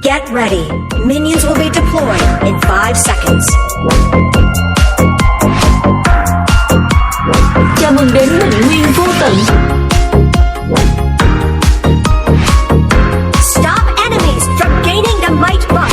Get ready. Minions will be deployed in five seconds. Chào mừng đến bình nguyên vô tận. Stop enemies from gaining the might buff.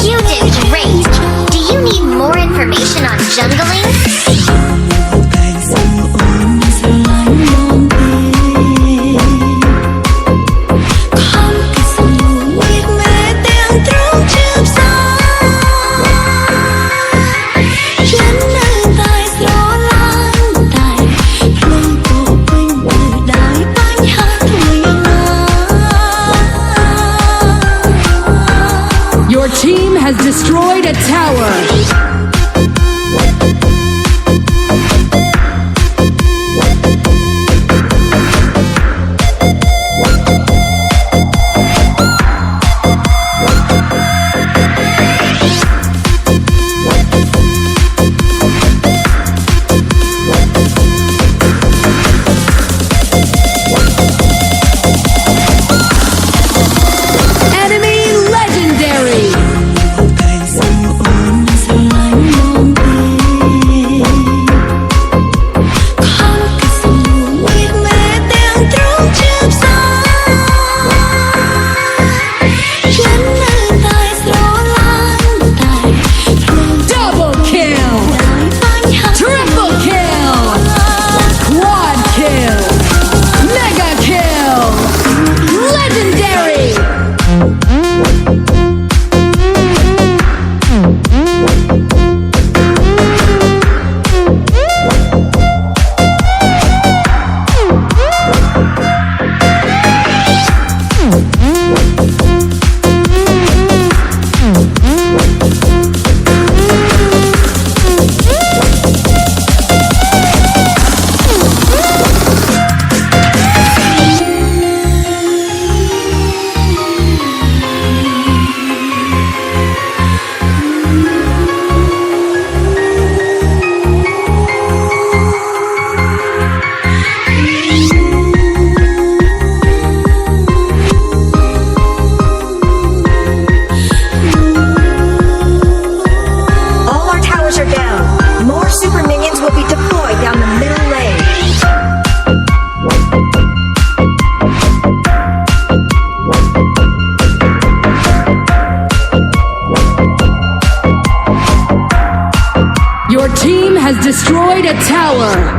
You did great. Do you need more information on jungling? Your team has destroyed a tower. Enemy legendary. Double kill! Triple kill! Quad kill! Mega kill! Legendary! All our towers are down. More super minions will be deployed down the middle lane. Your team has destroyed a tower.